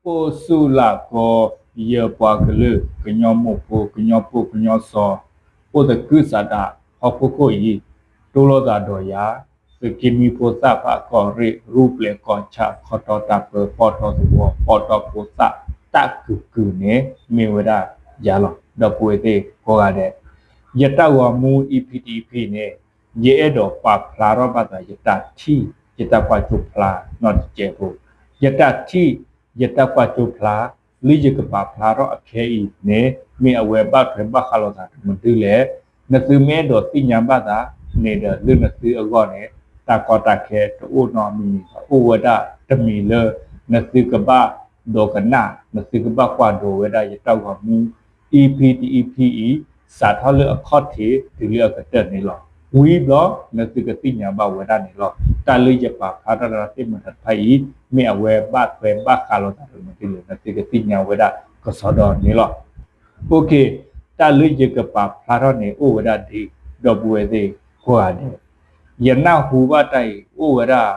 အိၣ်ဆူၣ်လၢ်ကီ ယပှၤကလုာ် ကညီမိၢ်ဖိ ကညီပိၢ် ကညီစီၤ အိၣ်သကုၤဆးဒး ဟီၣ်ခိၣ်ခိၣ်အံၤ တိလိာ်သးဒီးယၤ သုးက့နွံဖိသၣ်ဖးကီၢ်ရ့ၣ် ရူၢ်ပျဲၤကီၢ်ဆၣ် ခီတီတၢ်ပၢ ပီၣ်တီသဝီ ပီၣ်တီဖိသၣ် တၢ်ကုာ်ကုာ်န့ၣ် မ့ၢ်ဝဲဒၣ်ယၤလီၤ. ဒီပုၢ်ဝဲၢ်သ့ၣ်ကိးဂၤဒဲး ယတၢ်ဂီၤမူ EP EP န့ၣ် ယအဲၣ်ဒိးပာ်ဖျါထီၣ်ဘၣ်သး ယတၢ်ထံၣ် ယတၢ်ကွၢ်ကၠိဖျါနီတစဲးဖိ, ယတၢ်ထံၣ် ယတၢ်ကွၢ်ကၠိဖျါ လၢယကပာ်ဖျါထီၣ်အခဲအံၤန့ၣ် မ့ၢ်အဝဲဘၣ်ထွဲဘၣ်ဃးလိာ်သးတမဒုလဲၣ်. နသုမ့ၢ်အဲၣ်ဒိးသ့ၣ်ညါဘၣ်သးန့ၣ်ဒီး လၢနသုအဂီၢ်န့ၣ် တၢ်ကီတၢ်ခဲတအိၣ်နီတမံၤမံၤဘၣ်, အိၣ်ဝဲဒၣ်တမံၤလၢ နသုကဘၣ်ဒိကနၣ် နသုကဘၣ်ကွၢ်ဒိးဝဲဒၣ်ယတၢ်ဂီၤမူ EP EP အံၤ စးထီၣ်လၢအခီၣ်ထံးတုၤလၢအကတၢၢ်န့ၣ်လီၤ. ဝံၤဘျီ နသုကသ့ၣ်ညါဘၣ်ဝဲဒၣ်န့ၣ်လီၤ. တၢ်လၢယပာ်ဖျါထီၣ်သ့ၣ်မတၤတဖၣ်အံၤ မ့ၢ်အဝဲဘၣ်ထွဲဘၣ်ဃးလိာ်သးတမဒုလဲၣ် နသုကသ့ၣ်ညါဝဲဒၣ်ကစီဒီန့ၣ်လီၤ. တၢ်လၢယကပာ်ဖျါထီၣ်န့ၣ် အိၣ်ဝဲဒၣ်ဒ် ဒီပုၢ်ဝဲၢ်သ့ၣ်ကိးဂၤဒဲး ယနၢ်ဟူဘၣ်တၢ်အံၤ အိၣ်ဝဲဒၣ်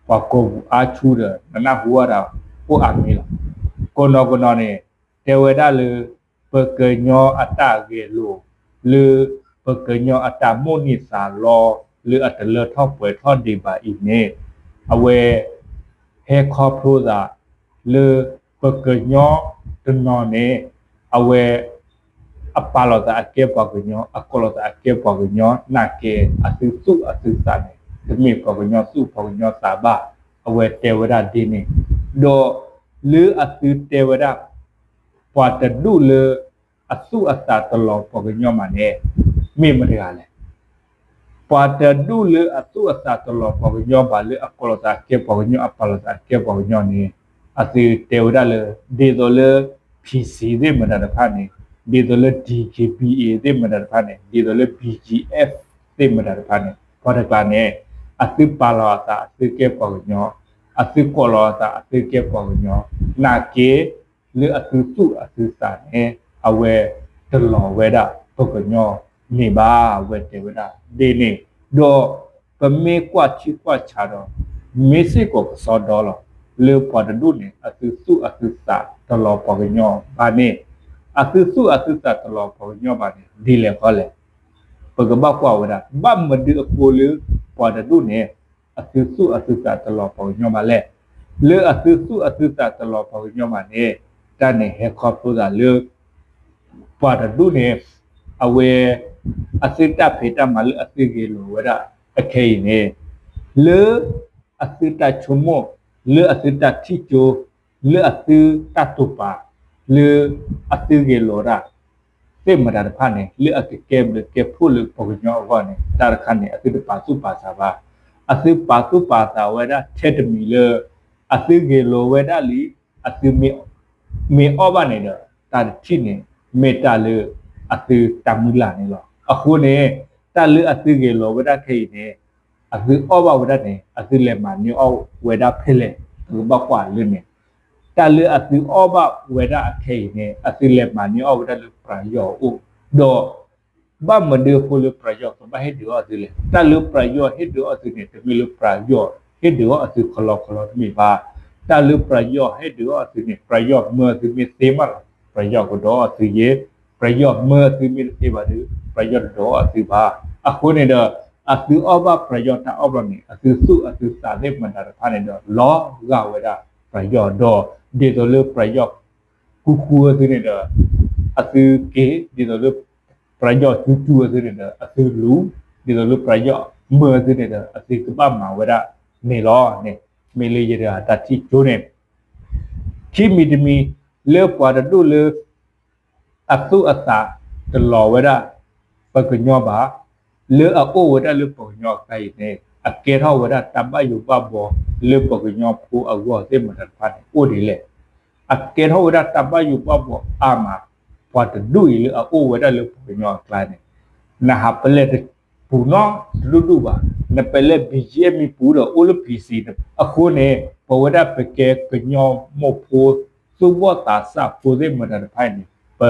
ပှၤကိးပူၤအါဆူဒီး နနၢ်ဟူဘၣ်ဒီး အိၣ်အါမံၤလီၤ. ကိးနီၤကိးနီၤန့ၣ် တဲဝဲဒၣ်လၢ ပှၤကညီအတၢ်ဂဲၤလိာ် လၢ ပှၤကညီအတၢ်မိၣ်န့ၢ်သးလီ လၢအတလၢထီၣ်ပှဲၤထီၣ်ဒံးဘၣ်အံၤန့ၣ် အဝဲ ဟဲခီဖျိသး လၢ ပှၤကညီတနီၤန့ၣ် အဝဲ အပာ်လီၤသးအကဲပှၤကညီ အကိးလီၤသးအကဲပှၤကညီ နာ်က့ အသုသူၣ်အသုသးန့ၣ် တမ့ၢ်ပှၤကညီသူၣ်ပှၤကညီသးဘၣ်, အဝဲတဲဝဲဒၣ်ဒ်န့ၣ်, ဒီး လၢအသုတဲဝဲဒၣ် ပှၤတဒူၣ်လၢ အသူၣ်အသးတလီၤပှၤကညီဘၣ်န့ၣ် မ့ၢ်မတၤတဂၤလဲၣ်. ပှၤတဒူၣ်လၢအသူၣ်အသးတလီၤပှၤကညီဘၣ် လၢအကိးလီၤသးအကဲပှၤကညီ အပာ်လီၤသးအကဲပှၤကညီန့ၣ် အသုတဲဝဲဒၣ်လၢ ဒ်သိးလၢ PC သ့ၣ်မတၤတဖၣ်န့ၣ်, ဒ်သိးလၢ DKBA သ့ၣ်မတၤတဖၣ်န့ၣ်, ဒ်သိးလၢ BGF သ့ၣ်မတၤတဖၣ်န့ၣ် ပှၤတကျါန့ၣ် အသုပာ်လီၤအသးအသုကဲပှၤကညီ, အသုကိးလီၤအသးအသုကဲပှၤကညီ, နာ်က့ လၢအသုသူၣ်အသုသးန့ၣ် အဝဲတလီၤဝဲဒၣ်ပှၤကညီန့ၣ်ဘၣ်, အဝဲတဲဝဲဒၣ်ဒ်န့ၣ်, ဒီးပမ့ၢ်ကွၢ်ထံကွၢ်ဆးဒီး မ့ၢ်စ့ၢ်ကီးကစီဒီလီၤ. လၢပှၤတဒူၣ်န့ၣ် အသုသူၣ်အသုသးတလီၤပှၤကညီဘၣ်န့ၣ်, အသုသူၣ်အသုသးတလီၤပှၤကညီဘၣ်န့ၣ် ဒ်လဲၣ်ဃီလဲၣ်. ပကဘၣ်ကွၢ်ဝဲဒၣ် ဘၣ်မနုၤအဃိလၢ ပှၤတဒူၣ်န့ၣ် အသုသူၣ်အသုသးတလီၤပှၤကညီဘၣ်လဲၣ်. လၢအသုသူၣ်အသုသးတလီၤပှၤကညီဘၣ်န့ၣ် တၢ်န့ၣ်ဟဲခီဖျိသးလၢ ပှၤတဒူၣ်န့ၣ် အဝဲ အသုတၢ်ဖံးတၢ်မၤလၢအသုဂဲၤလိာ်ဝဲဒၣ်အခဲအံၤန့ၣ် လၢ အသုတၢ်ဆိကမိၣ် လၢအသုတၢ်ထံၣ်ကၠိ လၢအသုတၢ်တိာ်ပာ် လၢအသုဂဲၤလိာ်ဒၣ် သ့ၣ်မတၤတဖၣ်န့ၣ် လၢအကကဲဘျုးကဲဖှိၣ်လၢပှၤကညီအဂီၢ်န့ၣ် တၢ်တခါန့ၣ် အသုတပာ်သူၣ်ပာ်သးဘၣ်. အသုပာ်သူၣ်ပာ်သးဝဲဒၣ်ထဲတမံၤလၢ အသုဂဲၤလိာ်ဝဲဒၣ်လံ, အသုမ့ၢ် မ့ၢ်အီၣ်ဘၣ်န့ၣ်ဒီး တၢ်တထံၣ်န့ၣ် မ့ၢ်တၢ်လၢအသုတၢ်မုၢ်လၢ်န့ၣ်လီၤ. အဃိန့ၣ် တၢ်လၢအသုဂဲၤလိာ်ဝဲဒၣ်ခဲအံၤန့ၣ် အသုအီၣ်ဘၣ်ဝဲဒၣ်န့ၣ် အသုလဲၤမၤန့ၢ်အီၣ်ဝဲဒၣ်ဖဲလဲၣ် ပကဘၣ်ကွၢ်လၢန့ၣ် တၢ်လၢအသုအီၣ်ဘၣ်ဝဲဒၣ်အခဲအံၤန့ၣ် အသုလဲၤမၤန့ၢ်အီၣ်ဝဲဒၣ်လၢပယီၤအအိၣ်, ဒီး ဘၣ်မနုၤအဃိလၢပယီၤကဘၣ်ဟ့ၣ်ဒုးအီၣ်သုလဲၣ်. တၢ်လၢပယီၤဟ့ၣ်ဒုးအီၣ်သုန့ၣ် တမ့ၢ်လၢပယီၤဟ့ၣ်ဒုးအီၣ်သုခီလီခီလီတမ့ၢ်ဘၣ်. တၢ်လၢပယီၤဟ့ၣ်ဒုးအီၣ်သုန့ၣ် ပယီၤမၢသုမ့ၢ်သ့မးလီၤ ပယီၤကဒုးအီၣ်သုယဲ, ပယီၤမၢသုမ့ၢ်တသ့ဘၣ်ဒီး ပယီၤတဒုးအီၣ်သုဘၣ်. အဃိန့ၣ်ဒီး အသုအီၣ်ဘၣ်ပယီၤတၢ်အီၣ်ဘျီန့ၣ် အသုသူၣ်အသုသးသ့ၣ်မတၤတဖၣ်န့ၣ်ဒီး လီၤဂာ်ဝဲဒၣ်ပယီၤဒီး ဒ်သိးလၢပယီၤ ကူကူအသုန့ၣ်ဒီး အသုက့ၤ, ဒ်သိးလၢ ပယီၤကူကူအသုန့ၣ်ဒီး အသုလူၤ, ဒ်သိးလၢပယီၤမၢသုန့ၣ်ဒီး အသုကဘၣ်မၤဝဲဒၣ်န့ၣ်လီၤန့ၣ် မ့ၢ်လၢယတဂၤတၢ်ထံၣ်ကၠိန့ၣ် ခံမံၤတမံၤ လၢပှၤတဒူၣ်လၢ အသူၣ်အသးတလီၤဝဲဒၣ် ပှၤကညီဘၣ်, လၢအအိၣ်ဝဲဒၣ်လၢပှၤကညီအကျါအံၤန့ၣ် အကဲထီၣ်ဝဲဒၣ်တၢ်ဘၣ်ယိၣ်ဘၣ်ဘှီ လၢပှၤကညီဖိအဂီၢ်သ့ၣ်မတၤတဖၣ်န့ၣ် အိၣ်ဒ်လဲၣ်. အကဲထီၣ်ဝဲဒၣ်တၢ်ဘၣ်ယိၣ်ဘၣ်ဘှီအါမး ပှၤတဒူၣ်အံၤလၢအအိၣ်ဝဲဒၣ်လၢပှၤကညီအကျါန့ၣ် နဟးပလဲၣ်တပူၤနီတဒူၣ်ဒူၣ်ဘၣ်, နပဲာ်လဲၣ် ဘံၣ်ကၠံၣ်အဲၣ်မံပူၤဒီးအိၣ်လၢ PC အဃိန့ၣ် ပဝဲဒၣ်ပကဲကညီမိၢ်ဖိ သူၣ်ဘီၣ်သးစၢ်ဖိသ့ၣ်မတၤတဖၣ်အံၤန့ၣ် ပ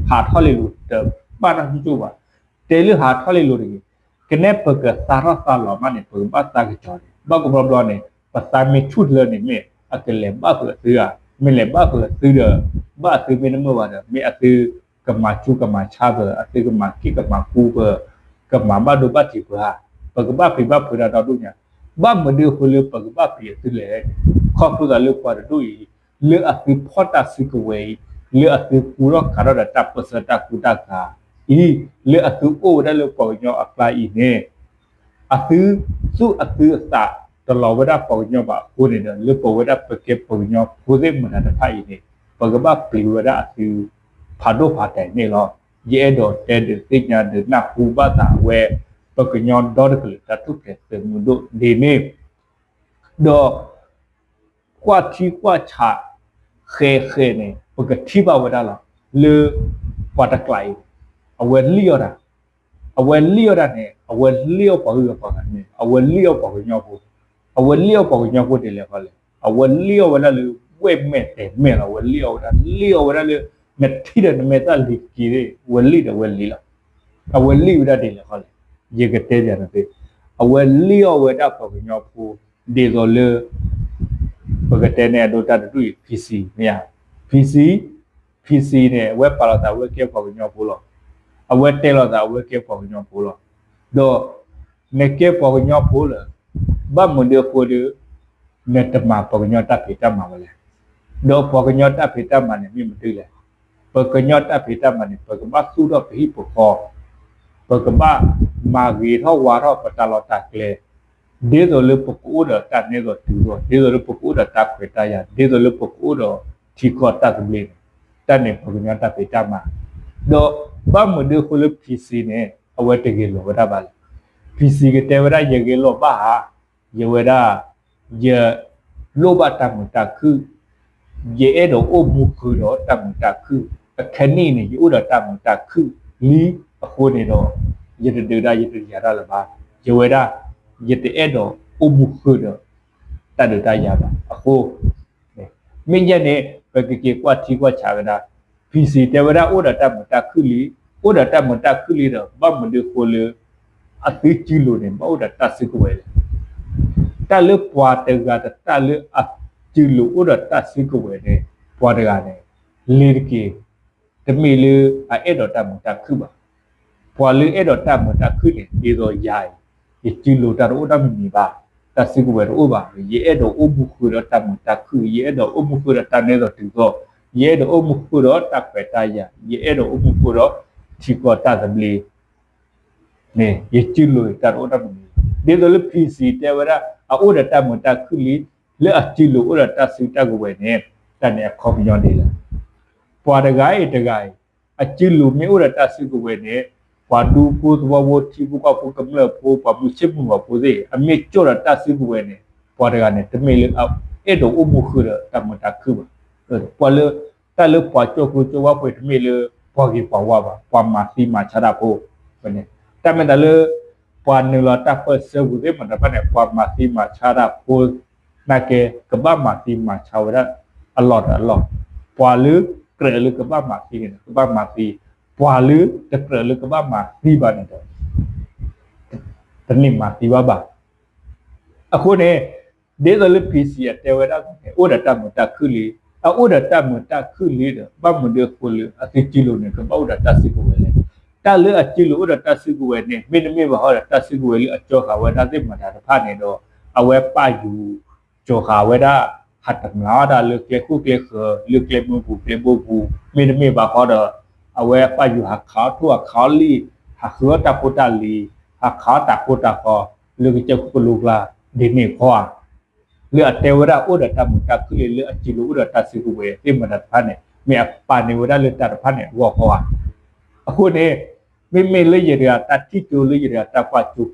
ဟးထီၣ်လ့ၤလိၤတဘၣ်နီတဒူၣ်ဒူၣ်ဘၣ်. တဲလၢဟးထီၣ်လ့ၤလိၤတဂ့ၤ, ကနဲၣ်ပကသါထီၣ်သါလီၤမးန့ၣ် ပကဘၣ်သါကစီၤန့ၣ် ဘၣ်ကဘျီဘျီန့ၣ် ပသါမ့ၢ်ဆူၣ်လၢန့ၣ်မ့ၢ် အကလဲၤဘၣ်ဃုာ်အသုဧါ မ့ၢ်လဲၤဘၣ်ပှၤသုဒီး ဘၣ်အသုမ့ၢ်တမုာ်ဘၣ်ဒီး မ့ၢ်အသုကမၤဆူၣ်ကမၤဆါပှၤ, အသုကမၤက့ၣ်ကမၤကူပှၤ, ကမၤဘၣ်ဒိဘၣ်ထံးပှၤဧါ, ပကဘၣ်ပျံၤဘၣ်ဖုးတၢ်ဒီဒူၣ်ညါ, ဘၣ်မနုၤအဃိလၢပကဘၣ်ပျံၤအသုလဲၣ်. ခီဖျိသးလၢပှၤတဒူၣ်အံၤ လၢအသုဖီၣ်တၢ်စုကဝဲၤအံၤ, လၢအသုကူထီၣ်ကၤထီၣ်ဒီးတၢ်ပၢၢ်ဆၢတၢ်ကူတၢ်ကၤအံၤ, လၢအသုအိၣ်ဝဲဒၣ်လၢပှၤကညီအကျါအံၤန့ၣ် အသုသူၣ်အသုအသးတလီၤဝဲဒၣ်ပှၤကညီဘၣ်အဃိန့ၣ်ဒီး လၢပဝဲဒၣ်ပကဲပှၤကညီဖိသ့ၣ်မတၤတဖၣ်အံၤန့ၣ် ပကဘၣ်ပျံၤဝဲဒၣ်အသု ဖးဒိၣ်ဖးထီန့ၣ်လီၤ. ယအဲၣ်ဒိးတဲဒုးသ့ၣ်ညါဒုးနၢ်ဟူဘၣ်သးဝဲ ပကညီဒီတကလုာ်တၢ်ထူၣ်ဖျဲးသုးမုၢ်ဒိၣ်ဒ်န့ၣ် ဒီး ကွၢ်ထံကွၢ်ဆး ဃဲဃဲန့ၣ် ပကထံၣ်ဘၣ်ဝဲဒၣ်လီၤ. လၢ ပှၤတကျးအံၤ အဝဲလံၣ်အီၣ်တၢ်, အဝဲလံၣ်အီၣ်တၢ်န့ၣ် အဝဲလံၣ်အီၣ်ပှၤဂုၤပှၤဂၤန့ၣ် အဝဲလံၣ်အီၣ်ပှၤကညီဖိ, အဝဲလံၣ်အီၣ်ပှၤကညီဖိဒ်လဲၣ်ဃီလဲၣ်, အဝဲလံၣ်အီၣ်ဝဲဒၣ်လၢ ဝဲၢ်မဲာ်တဲာ်မဲာ်လီၤ. အဝဲလံၣ်အီၣ်ဝဲဒၣ် လံၣ်အီၣ်ဝဲဒၣ်လၢ နထံၣ်ဒီးနမဲာ်သၣ်လံၤက့ၤ ဝဲလံၣ်ဒီးဝဲလံၣ်လီၤ. အဝဲလံၣ်ဝဲဒၣ်ဒ်လဲၣ်ဃီလဲၣ်, ယကတဲပျးနသ့, အဝဲလံၣ်အီၣ်ဝဲဒၣ်ပှၤကညီဖိ ဒ်သိးလၢ ပကတဲန့ၣ်အဒိတၢ်တဒူၣ်အံၤ PC မ့ၢ်ဧါ, PC, PC န့ၣ် အဝဲပာ်လီၤသးဝဲကဲပှၤကညီဖိလီၤ. အဝဲတဲလီၤသးအဝဲကဲပှၤကညီဖိလီၤ. ဒီး နကဲပှၤကညီဖိလၢ ဘၣ်မနုၤအဃိဒီး နတမၤပှၤကညီတၢ်ဖံးတၢ်မၤဝဲလဲၣ်. ဒီးပှၤကညီတၢ်ဖံးတၢ်မၤန့ၣ်မ့ၢ်မနုၤလဲၣ်. ပှၤကညီတၢ်ဖံးတၢ်မၤန့ၣ် ပကဘၣ်သူၣ်ထီၣ်ပဟံၣ်ပဃီ, ပကဘၣ်မၤဂ့ၤထီၣ်ဝါထီၣ်ပတၢ်လီၢ်တၢ်ကျဲ, ဒ်သိးလၢပကအိၣ်ဒီးတၢ်နဲသိးတုၤသိး, ဒ်သိးလၢပကအိၣ်ဒီးတၢ်ခွဲးတၢ်ယာ်, ဒ်သိးလၢပကအိၣ်ဒီးထံကီၢ်တၢ်သဘျ့န့ၣ်, တၢ်န့ၣ်ပှၤကညီတၢ်ဖံးတၢ်မၤ, ဒီးဘၣ်မနုၤအဃိလၢ PC န့ၣ် အဝဲတဂ့ၤလိာ်ဝဲဒၣ်ဘၣ်လဲၣ်. PC ကတဲဝဲဒၣ် ယဂ့ၤလိာ်ဘၣ်ဧါ, ယဝဲဒၣ် ယလိၣ်ဘၣ်တၢ်မုာ်တၢ်ခုၣ်, ယအဲၣ်ဒိးအိၣ်မူဃုာ်ဒီးတၢ်မုာ်တၢ်ခုၣ်, အခဲနံၣ်န့ၣ် ယအိၣ်ဒီးတၢ်မုာ်တၢ်ခုၣ်လံအဃိန့ၣ်ဒီး ယတဒုးတၢ်ယတယၤတၢ်လၢၤဘၣ်, ယဝဲဒၣ် ယတအဲၣ်ဒိးအိၣ်မူဃုာ်ဒီး တၢ်ဒုးတၢ်ယၤဘၣ်အဃိ မ့ၢ်ယဲန့ၣ် ပကက့ၤကွၢ်ထံကွၢ်ဆးဝဲဒၣ်, PC တဲဝဲဒၣ်အိၣ်ဒီးတၢ်မုာ်တၢ်ခုၣ်လံ, အိၣ်ဒီးတၢ်မုာ်တၢ်ခုၣ်လံဒီး ဘၣ်မနုၤအဃိလၢ အသုစုလိၤန့ၣ် ဘၣ်အိၣ်ဒီးတၢ်စုကဝဲၤလဲၣ်. တၢ်လၢပှၤတဂၤတတၢ်လၢအစုလိၤအိၣ်ဒီးတၢ်စုကဝဲၤန့ၣ် ပှၤတဂၤန့ၣ် လ့ၤတက့ၤ တမ့ၢ်လၢအအဲၣ်ဒိးတၢ်မုာ်တၢ်ခုၣ်ဘၣ်. ပှၤလၢအဲၣ်ဒိးတၢ်မုာ်တၢ်ခုၣ်န့ၣ် ဒ်သိးယၤအံၤ ယစုလိၤတၢ်တအိၣ်နီတမံၤမံၤဘၣ်, တၢ်စုကဝဲၤတအိၣ်ဘၣ်, ယအဲၣ်ဒိးအိၣ်မူဃုာ်ဒီးတၢ်မုာ်တၢ်ခုၣ်, ယအဲၣ်ဒိးအိၣ်မူဃုာ်ဒီးတၢ်နဲသိးတုၤသိး, ယအဲၣ်ဒိးအိၣ်မူဃုာ်ဒီးတၢ်ခွဲးတၢ်ယာ်, ယအဲၣ်ဒိးအိၣ်မူဃုာ်ဒီးထံကီၢ်တၢ်သဘျ့ န့ၣ် ယစုလိၤတၢ်တအိၣ်နီတမံၤမံၤ, ဒ်သိးလၢ PC တဲဝဲဒၣ် အအိၣ်ဒီးတၢ်မုာ်တၢ်ခုၣ်လံ, လၢအစုလိၤအိၣ်ဒီးတၢ်စုတၢ်ကဝဲၤန့ၣ် တၢ်န့ၣ်အခီပညီဒ်လဲၣ်. ပှၤတဂၤအံၤတဂၤအံၤ အစုလိၤမ့ၢ်အိၣ်ဒီးတၢ်စုကဝဲၤန့ၣ် ပှၤဒူဖိသဝီဖိ ထံဖိကီၢ်ဖိ ကမျၢၢ်ဖိ ပှၤမုၢ်ဆ့ၣ်မုၢ်ဂီၤဖိသ့ၣ် အမ့ၢ်ကၠိၣ်ဒီးတၢ်စုကဝဲၤန့ၣ် ပှၤတဂၤန့ၣ် တမ့ၢ်လၢအအဲၣ်ဒိးအိၣ်မူဃုာ်ဒီးတၢ်မုာ်တၢ်ခုၣ်ဘၣ်. ပှၤလၢ တၢ်လၢပှၤကၠိၣ်ကျိကၠိၣ်ဝါပှဲၤ တမ့ၢ်လၢပှၤဂ့ၤပှၤဝါဘၣ်, ပှၤမၤသံမၤဆါတၢ်ဖိ, တၢ်မ့ၢ်တၢ်လၢ ပှၤနုာ်လီၤတၢ်ပၢၢ်ဆၢပူၤသ့ၣ်မတၤတဖၣ်န့ၣ် ပှၤမၤသံမၤဆါတၢ်ဖိ နာ်က့ ကဘၣ်မၤသံမၤဆါဝဲဒၣ်အလီၢ်ဒီးအလီၢ်, ပှၤလၢကြၢးလၢကဘၣ်မၤသံန့ၣ် ကဘၣ်မၤသံ, ပှၤလၢတကြၢးလၢကဘၣ်မၤသံဘၣ်န့ၣ်ဒီး တန့ၢ်မၤသံဘၣ်ဘၣ်. အဃိန့ၣ် ဒ်သိးလၢ PC အတဲဝဲဒၣ်န့ၣ် အိၣ်ဒီးတၢ်မုာ်တၢ်ခုၣ်လံ, အအိၣ်ဒီးတၢ်မုာ်တၢ်ခုၣ်လံဒီး ဘၣ်မနုၤအဃိလၢအသုစုလိၤန့ၣ် ကဘၣ်အိၣ်ဒီးတၢ်စုကဝဲၤလဲၣ်. တၢ်လၢအစုလိၤအိၣ်ဒီးတၢ်စုကဝဲၤန့ၣ် မ့တမ့ၢ်ဘၣ်ဃီဒီးတၢ်စုကဝဲၤလၢအကၠီဃာ်ဝဲဒၣ်သ့ၣ်မတၤတဖၣ်န့ၣ်ဒီး အဝဲပာ်ယူၤ ကၠီဃာ်ဝဲဒၣ် ဟးတမျးအီၣ်တၢ်လၢကျဲခိၣ်ကျဲဃၢၤ လၢကျဲမုၢ်ပူၤကျဲဘိပူၤ မ့တမ့ၢ်ဘၣ်ဃီဒီး အဝဲပာ်ယူၤဟးခးအီၣ်ထိၣ်ဟးခးအီၣ်လံၣ် ဟးဃုအီၣ်တၢ်ဖိတၢ်လံၤ ဟးခးအီၣ်တၢ်ကိၢ်တၢ်ဂီၤ လၢကစၢၢ်ခိၣ်ကလိကျါ ဒ်န့ၣ်ခီဧါ. လၢအတဲဝဲဒၣ်အိၣ်ဒီးတၢ်မုာ်တၢ်ခုၣ်လံ လၢအစုလိၤအိၣ်ဒီးတၢ်စုကဝဲၤသ့ၣ်မတၤတဖၣ်န့ၣ် မ့ၢ်အပာ်န့ၢ်ဝဲဒၣ်လၢတၢ်တဖၣ်န့ၣ်အဂီၢ်ခီဧါ. အဃိန့ၣ် မ့မ့ၢ်လၢယတဂၤတၢ်ထံၣ်ကၠိ လၢယတဂၤတၢ်ကွၢ်ကၠိ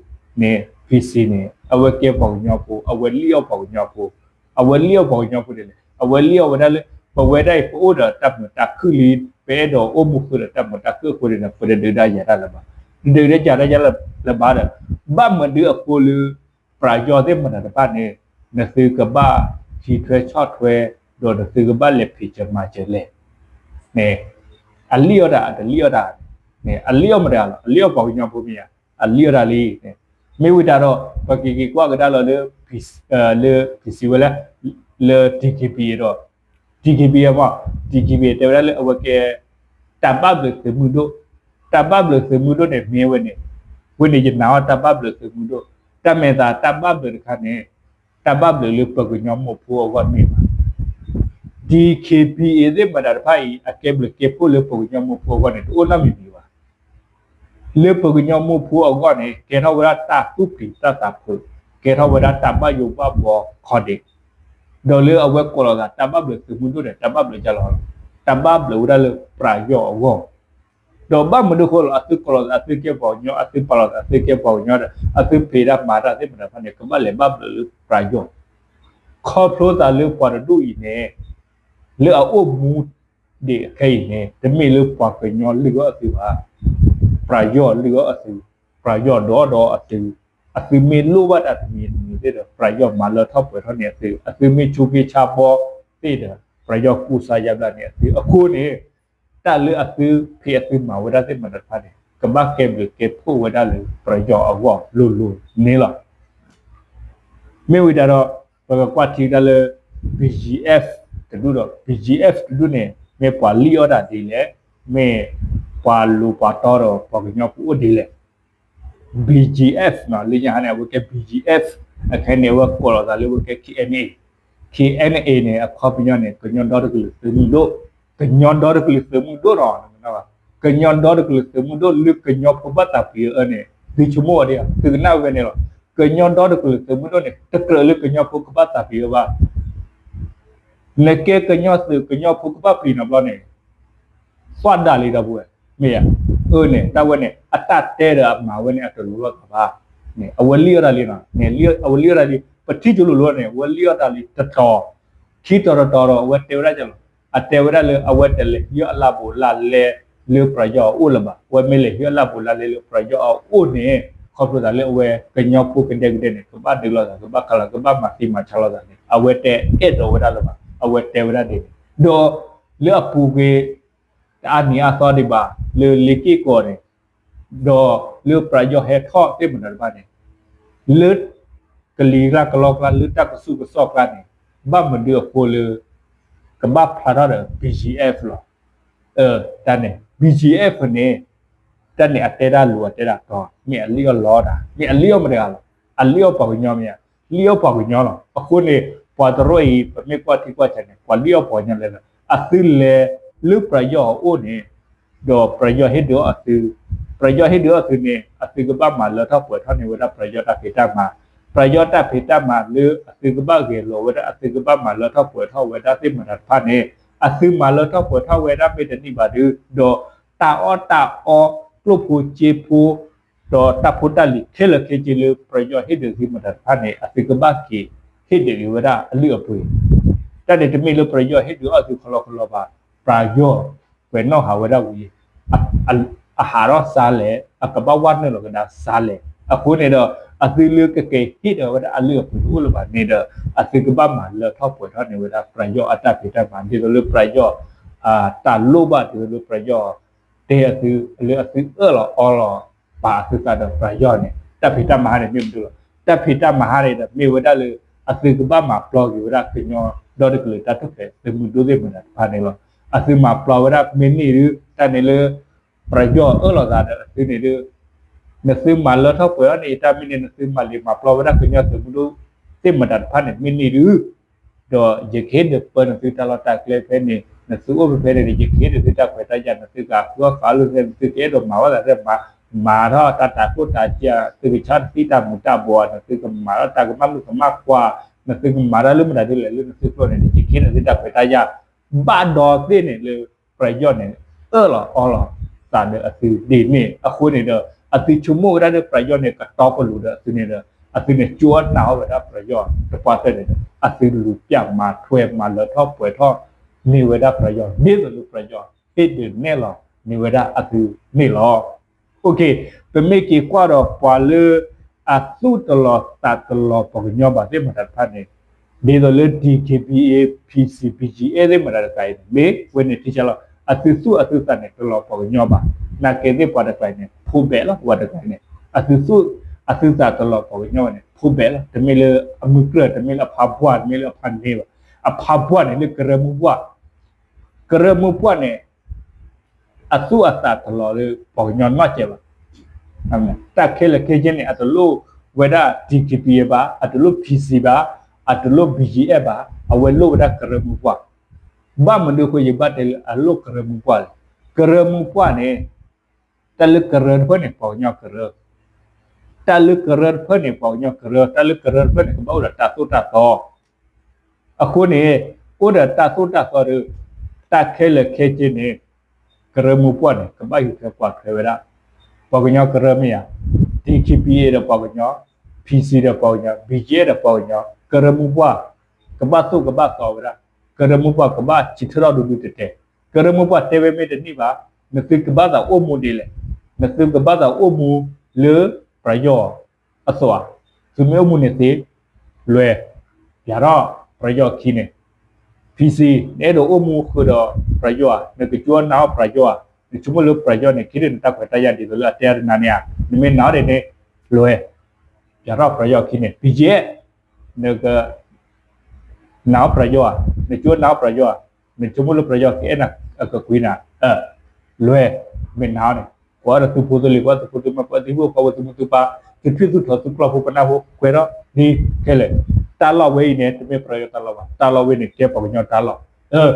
န့ၣ် PC န့ၣ် အဝဲကဲပှၤကညီဖိ အဝဲလံၣ်အီၣ်ပှၤကညီဖိ အဝဲလံၣ်အီၣ်ပှၤကညီဖိဒ်လဲၣ် အဝဲလံၣ်အီၣ်ဝဲဒၣ်လၢ ပဝဲဒၣ်အံၤ ပအိၣ်ဒီးတၢ်မုာ်တၢ်ခုၣ်လံ ပအဲၣ်ဒိးအိၣ်မူဃုာ်ဒီးတၢ်မုာ်တၢ်ခုၣ်အဃိန့ၣ် ပတဒုးတၢ်ယၤတၢ်လၢၤဘၣ်, တဒုးတၢ်ယၤတၢ်လၢၤဘၣ်ဒီး ဘၣ်မနုၤအဃိလၢ ပယီၤသ့ၣ်မတၤတဖၣ်န့ၣ် နသုကဘၣ်ဟံးထွဲဆီၣ်ထွဲ ဒီးနသုကဘၣ်လဲၤဖံးစၢၤမၤစၢၤလဲၣ်န့ၣ် အလံၣ်အီၣ်တၢ် အတလံၣ်အီၣ်တၢ် န့ၣ် အလံၣ်အီၣ်မတၤလီၤ အလံၣ်အီၣ်ပှၤကညီဖိမ့ၢ်ဧါ အလံၣ်အီၣ်တၢ်လံန့ၣ် မ့ၢ်ဝံၤတၢ်ဒီး ပကက့ၤကွၢ်ကဒါလီၤလၢ လၢ PC ဝဲလဲၣ် လၢ DKBA ဒီး DKBA မ့ၢ် DKBA တဲဝဲဒၣ်လၢအဝဲကဲ တၢ်ဘၣ်ဘျုးသုးမုၢ်ဒိၣ်, တၢ်ဘၣ်ဘျုးသုးမုၢ်ဒိၣ်န့ၣ် မ့ၢ်ဝဲန့ၣ်, ဝဲန့ၣ်ယနာ်အီၤ တၢ်ဘၣ်ဘျုးသုးမုၢ်ဒိၣ်, တၢ်မဲာ်သးတၢ်ဘၣ်ဘျုးတခါန့ၣ် တၢ်ဘၣ်ဘျုးလၢပှၤကညီမိၢ်ဖိအဂီၢ်န့ၣ်ဘၣ်. DKBA သ့ၣ်မတၤတဖၣ်အံၤ အကဲဘျုးကဲဖှိၣ်လၢပှၤကညီမိၢ်ဖိအဂီၢ်န့ၣ် တအိၣ်နီတမံၤမံၤဘၣ်. လၢပှၤကညီမိၢ်ဖိအဂီၢ်န့ၣ် ကဲထီၣ်ဝဲဒၣ်တၢ်သူၣ်ဖှံတၢ်သးဖုး, ကဲထီၣ်ဝဲဒၣ်တၢ်ဘၣ်ယိၣ်ဘၣ်ဘှီခီဒံး, ဒီးလၢအဝဲကိးလီၤသး တၢ်ဘၣ်ဘျုးသုးမုၢ်ဒိၣ်န့ၣ် တၢ်ဘၣ်ဘျုးဒ်လဲၣ်, တၢ်ဘၣ်ဘျုးဝဲဒၣ်လၢပယီၤအဂီၢ်, ဒီးဘၣ်မနုၤအဃိလဲၣ် အသုးကိးလီၤသး အသုးကဲပှၤကညီ, အသုးပာ်လီၤသး အသုးကဲပှၤကညီဒီး အသုးဖံးတၢ်မၤတၢ်သ့ၣ်မတၤတဖၣ်န့ၣ် ကဘၣ်လဲၤဘၣ်ဘျုးလၢပယီၤ, ခီဖျိသးလၢပှၤတဒူၣ်အံၤန့ၣ် လၢအအိၣ်မူဒံးခဲအံၤန့ၣ် တမ့ၢ်လၢပှၤကညီလုၢ်အီၣ်အသုးဘၣ်, ပယီၤလုၢ်အီၣ်အသုး, ပယီၤဒုးအီၣ်ဒီးအီအသုး, အသုးမ့ၢ်လိၣ်ဘၣ်တၢ်တမံၤတမံၤသ့ၣ်ဒီး ပယီၤမၤလၢထီၣ်ပှဲၤထီၣ်န့ၢ်အသုး, အသုးမ့ၢ်ဆူးက့ဆါဘီသ့ၣ်ဒီး ပယီၤကူစါယါဘျါန့ၢ်အသုးအဃိန့ၣ် တၢ်လၢအသုးဖံးအသုးမၤဝဲဒၣ်သ့ၣ်မတၤတဖၣ်န့ၣ် ကဘၣ်ကဲဘျုးကဲဖှိၣ်ဝဲဒၣ်လၢပယီၤအဂီၢ်လိၤလိၤန့ၣ်လီၤ. မ့ၢ်ဝံၤတၢ်ဒီး ပကကွၢ်ထံကတၢၢ်လၢ BGF တဒူၣ်ဒီး BGF တဒူၣ်န့ၣ် မ့ၢ်ပှၤလံၣ်အီၣ်တၢ်ဒ်လဲၣ်, မ့ၢ်ပှၤလိၤပှၤတီဒီးပှၤကညီဖိအိၣ်ဒ်လဲၣ်. BGF လၢညါဟါန့ၣ် အဝဲကဲ BGF, အခဲန့ၣ် အဝဲကိးလီၤသးလၢအဝဲကဲ KNA, KNA န့ၣ် အခီပညီန့ၣ် ကညီဒီတကလုာ်သုးမုၢ်ဒိၣ်, ကညီဒီတကလုာ်သုးမုၢ်ဒိၣ်ဒီး ကညီဒီတကလုာ်သုးမုၢ်ဒိၣ်လၢကညီဖိဘၣ်သးပှ့ၤအအၢန့ၣ် သုဆိကမိၣ်ဝဲဒၣ် သုကနၣ်ဝဲန့ၣ်လီၤ. ကညီဒီတကလုာ်သုးမုၢ်ဒိၣ်န့ၣ် တကြၢးလၢကညီဖိကဘၣ်သးပှ့ၤအအၢဘၣ်. နကဲကညီသုးကညီဖိကဘၣ်ပှ့ၤနီတဘျီန့ၣ် သွၣ်ဒၣ်လံဒီပုၢ်ဝဲၢ်, မ့ၢ်ဧါ, အၢန့ၣ် တၢ်ဝဲန့ၣ် အတၢ်တဲဒီးအမၤဝဲန့ၣ် အတလိၤလိာ်သးဘၣ်. န့ၣ် အဝဲလံၣ်အီၣ်တၢ်လံနီၤ, န့ၣ် အဝဲလံၣ်အီၣ်တၢ်လံ, ပထံၣ်ကလိၤလိၤန့ၣ် အဝဲလံၣ်အီၣ်တၢ်လံတတီၤ, ခံတီၤတတီၤဒီး အဝဲတဲဝဲဒၣ်ကလီၤ, အတဲဝဲဒၣ်လၢ အဝဲတလဲၤဟံးအီၣ်အလၢ်ဘူးလၢ်လဲလၢပယီၤအအိၣ်လၢၤဘၣ်. အဝဲမ့ၢ်လဲၤဟံးအီၣ်အလၢ်ဘူးလၢ်လဲလၢပယီၤအအိၣ်န့ၣ် ခီဖျိသးလၢအဝဲကညီဖိကဒဲကဒဲန့ၣ် ကဘၣ်ဒုးလိာ်သး ကဘၣ်ခးလိာ်သး ကဘၣ်မၤသံမၤဆါလိာ်သးန့ၣ် အဝဲတအဲၣ်ဒိးဝဲဒၣ်လၢၤဘၣ်. အဝဲတဲဝဲဒၣ်ဒ်န့ၣ် ဒီးလၢအပူၤကွံာ် တအါနံၤအါသီဒံးဘၣ် လၢလ့က့ၢ်ကီၢ်န့ၣ် ဒီးလၢပယီၤဟဲထီၣ်သ့ၣ်မတၤတဖၣ်န့ၣ် လၢကလံၤကျါကလီကျါ လၢတၢ်ကဆူၣ်ကဆီၣ်ကျါန့ၣ် ဘၣ်မနုၤအဃိလၢ ကဘၣ်ဖျါထီၣ်ဒီး BGF လီၤ. တၢ်န့ၣ် BGF န့ၣ် တၢ်န့ၣ်အတဲတၢ်လိၤအတဲတၢ်တီ မ့ၢ်အလံၣ်အီၣ်လီတၢ် မ့ၢ်အလံၣ်အီၣ်မတၤတဂၤလီၤ. အလံၣ်အီၣ်ပှၤကညီမ့ၢ်ဧါ, လံၣ်အီၣ်ပှၤကညီလီၤ. အဃိန့ၣ် ပှၤတရူၣ်အံၤ ပမ့ၢ်ကွၢ်ထံကွၢ်ဆးန့ၣ် ပှၤလံၣ်အီၣ်ပှၤကညီလဲၣ်လၢ အသုလဲၤလၢပယီၤအအိၣ်န့ၣ် ဒီးပယီၤဟ့ၣ်ဒုးအီၣ်အသု, ပယီၤဟ့ၣ်ဒုးအီၣ်အသုန့ၣ် အသုကဘၣ်မၤလၢထီၣ်ပှဲၤထီၣ်န့ၢ်ဝဲဒၣ်ပယီၤတၢ်ဖံးတၢ်မၤ, ပယီၤတၢ်ဖံးတၢ်မၤလၢအသုကဘၣ်ဂဲၤလိာ်ဝဲဒၣ် အသုကဘၣ်မၤလၢထီၣ်ပှဲၤထီၣ်ဝဲဒၣ်သ့ၣ်မတၤတဖၣ်န့ၣ် အသုမၤလၢထီၣ်ပှဲၤထီၣ်ဝဲဒၣ်မ့ၢ်တန့ၢ်ဘၣ်ဒီး ဒီးတၢ်အီၣ်တၢ်အီ ကျိၣ်ဖိစ့ဖိ ဒီးတၢ်ဖိတၢ်လံၤခဲလၢာ်ခဲဆ့လၢပယီၤဟ့ၣ်ဒုးသုမတၤတဖၣ်န့ၣ် အသုကဘၣ်က့ၤဟ့ၣ်ဒုးက့ၤဝဲဒၣ်အလုၢ်အပှ့ၤ, တၢ်န့ၣ်တမ့ၢ်လၢပယီၤဟ့ၣ်ဒုးအီၣ်သုခီလီခီလီဘၣ်, ပယီၤကွဲးနီၣ်ဟးဝဲဒၣ်ဝံၤ အဟးထီၣ်စါလဲၣ် အကဘၣ်ဝဲနုာ်လီၤကဒါစါလဲၣ်. အဃိန့ၣ်ဒီး အသုလၢကက့ၤဟ့ၣ်ဒုးဝဲဒၣ်အလုၢ်အပှ့ၤတအိၣ်လၢၤဘၣ်န့ၣ်ဒီး အသုကဘၣ်မၤလၢထီၣ်ပှဲၤထီၣ်န့ၢ်ဝဲဒၣ်ပယီၤအတၢ်ဖံးတၢ်မၤ ဒ်သိးလၢပယီၤ တၢ်လိၣ်ဘၣ်တုၤလၢပယီၤ တဲအသု လၢအသုအၢၣ်လီၤအီလီၤ ပာ်အသုသးဒီးပယီၤန့ၣ် တၢ်ဖံးတၢ်မၤဟါန့ၣ်မ့ၢ်မနုၤလဲၣ်. တၢ်ဖံးတၢ်မၤဟါန့ၣ်ဒီး မ့ၢ်ဝဲဒၣ်လၢ အသုကဘၣ်မၤပျီက့ၤဝဲဒၣ်ကညီဒီတကလုာ်တၢ်ထူၣ်ဖျဲးသုးမုၢ်ဒိၣ်သ့ၣ်မတၤတဖၣ်န့ၣ်လီၤ. အသုမၤပျီဝဲဒၣ်မ့ၢ်န့ၢ်ဒု တၢ်န့ၣ်လၢ ပယီၤအၢၣ်လီၤသးဒီးအသုန့ၣ်ဒု နသုမၤလၢထီၣ်ပှဲၤထီၣ်န့ၢ်ယတၢ်မ့ၢ်န့ၢ် နသုမၤလံၤမၤပျီဝဲဒၣ်ကညီသုးမုၢ်ဒိၣ်သ့ၣ်မတၤတဖၣ်န့ၣ် မ့ၢ်န့ၢ်ဒု ဒီးယကဟ့ၣ်နသုပၢနသုတၢ်လီၢ်တၢ်ကျဲဖဲန့ၣ် နသုအိၣ်ဖဲဖဲန့ၣ်ဒီး ယကဟ့ၣ်နသုတၢ်ခွဲးတၢ်ယာ် နသုကဃုအီၣ်ဃုအီလိာ်သ့ၣ် နသုကအဲၣ်ဒိးမၤဝဲသးသ့ၣ်မၤ မၤထီၣ်တၢ်တၤကျိၣ်တၤစ့ သုကဆါနသုတၢ်မူၤတၢ်ဘှီး နသုကမၤထီၣ်တၢ်ကမၣ်မုၣ်ကမၣ်ခွါ နသုကမၤတၢ်လၢမတၤဒ်လဲၣ်လၢနသုကျိာ်န့ၣ် ယကဟ့ၣ်နသုတၢ်ခွဲးတၢ်ယာ် ဘၣ်ဒီးသ့ၣ်န့ၣ်လၢ ပယီၤန့ၣ် အၢၣ်လီၤအီလီၤသးဒီးအသုဒ်န့ၣ် အဃိန့ၣ်ဒီး အသုဆိကမိၣ်ဝဲဒၣ်လၢပယီၤန့ၣ် ကတီကလိၤဒီးအသုန့ၣ်ဒီး အသုန့ၣ် ကၠိအနၢ်ဟီဝဲဒၣ်ပယီၤတပှၢ်တၢၢ်န့ၣ်ဒီး အသုလူၤပိာ်မၤထွဲမၤလၢထီၣ်ပှဲၤထီၣ်န့ၢ်ဝဲဒၣ်ပယီၤ ဒ်သိးလၢပယီၤ ဟ့ၣ်ဒုးနဲၣ်လီၤန့ၢ်ဝဲဒၣ်အသုန့ၣ်လီၤ. ပမ့ၢ်က့ၤကွၢ်ဒီးပှၤလၢ အသူၣ်တလီၤသးတလီၤပှၤကညီဘၣ်သ့ၣ်မတၤတဖၣ်န့ၣ် ဒ်သိးလၢ DKBA PC BGF သ့ၣ်မတၤတဖၣ်အံၤန့ၣ် မ့ၢ်ဝဲန့ၣ်ထံဆါလီၤ အသုသူၣ်အသုသးန့ၣ် တလီၤပှၤကညီဘၣ်. နာ်က့သ့ၣ်ပှၤတကျါအံၤန့ၣ် ဖိဘဲးလီၤ ပှၤတကျါအံၤန့ၣ် အသုသူၣ်အသုသးတလီၤပှၤကညီဘၣ်န့ၣ် ဖိဘဲးလီၤ တမ့ၢ်လၢအမုၢ်ကြၢၢ် တမ့ၢ်လၢအဖါပှၢ် တမ့ၢ်လၢအဖါန့ၢ်ဘၣ်. အဖါပှၢ်န့ၣ်လၢကရၢမိၢ်ပှၢ် ကရၢမိၢ်ပှၢ်န့ၣ် အသူၣ်အသးတလီၤလၢပှၤကညီနီတစဲးဘၣ်. တၢ်ခဲလၢာ်ခဲဆ့န့ၣ် အတလိၣ်ဝဲဒၣ် DKBA ဘၣ်, အတလိၣ် PC ဘၣ်, အတလိၣ် BGF ဘၣ်, အဝဲလိၣ်ဝဲဒၣ်ကရၢမိၢ်ပှၢ်. ဘၣ်မနုၤအဃိယဘၣ်တဲလၢအလိၣ်ကရၢမိၢ်ပှၢ်လဲၣ်. ကရၢမိၢ်ပှၢ်န့ၣ် တၢ်လၢကရၢတဖျၢၣ်န့ၣ် ပှၤကညီကရၢ, တၢ်လၢကရၢတဖျၢၣ်န့ၣ် ပှၤကညီကရၢ, တၢ်လၢကရၢတဖျၢၣ်န့ၣ် ကဘၣ်အိၣ်ဒီးတၢ်သိၣ်တၢ်သီ. အဃိန့ၣ် အိၣ်ဒီးတၢ်သိၣ်တၢ်သီဒီး တၢ်ခဲလၢာ်ခဲဆ့န့ၣ် ကရၢမိၢ်ပှၢ်န့ၣ် ကဘၣ်ဟံးထွဲကွၢ်ထွဲဝဲဒၣ် ပှၤကညီကရၢမ့ၢ်ဧါ, DKBA ဒီးပှၤကညီ, PC ဒီးပှၤကညီ, BGF ဒီးပှၤကညီ, ကရၢမိၢ်ပှၢ် ကဘၣ်သိၣ်ကဘၣ်သီဝဲဒၣ်, ကရၢမိၢ်ပှၢ်ကဘၣ်စံးထီၣ်ဒုးဒုးတဲတဲ, ကရၢမိၢ်ပှၢ်တဲဝဲမ့ၢ်တန့ၢ်ဘၣ်, နသုကဘၣ်သးအိၣ်မူဒ်လဲၣ်, နသုကဘၣ်သးအိၣ်မူလၢပယီၤအသိးဧါ, သုမ့ၢ်အိၣ်မူန့ၣ်သ့, လွဲၢ်, ပျးထီၣ်ပယီၤအခံန့ၣ်, PC နအဲၣ်ဒိးအိၣ်မူဃုာ်ဒီးပယီၤဧါ, နကကၠိနာ်အီၣ်ပယီၤဧါ, နဆိကမိၣ်လၢပယီၤန့ၣ် ခံဒုးနတၢ်ခွဲးတၢ်ယာ်ဒ်သိးလၢအတဲအါတနၤန့ၣ်ဧါ, နမ့ၢ်နာ်အီၤဒ်န့ၣ်, လွဲၢ်, ပျးထီၣ်ပယီၤအခံန့ၣ်, BGF နက နာ်အီၣ်ပယီၤဧါ, နကၠိနာ်အီၣ်ပယီၤဧါ, နဆိကမိၣ်လၢပယီၤကအဲၣ်နၤအကကွံနၤ, လွဲၢ်, မ့ၢ်နာ်အီၤန့ၣ် ကွၢ်ဒီးသုဖိသုလံၤ ကွၢ်သုဖိသုမါ ကွၢ်သုဟံၣ်ဖိဃီဖိ သုမိၢ်သုပၢ် သုထွံၣ်သုထီၣ် သုကျီၢ်ဖိပနၢ်ဖိ ကွဲးထီၣ်ဒ်ခဲလၢာ်, တၢ်လီၢ်ဝဲအံၤန့ၣ် တမ့ၢ်ပယီၤတၢ်လီၢ်ဘၣ်, တၢ်လီၢ်ဝဲန့ၣ်ကဲပှၤကညီတၢ်လီၢ်,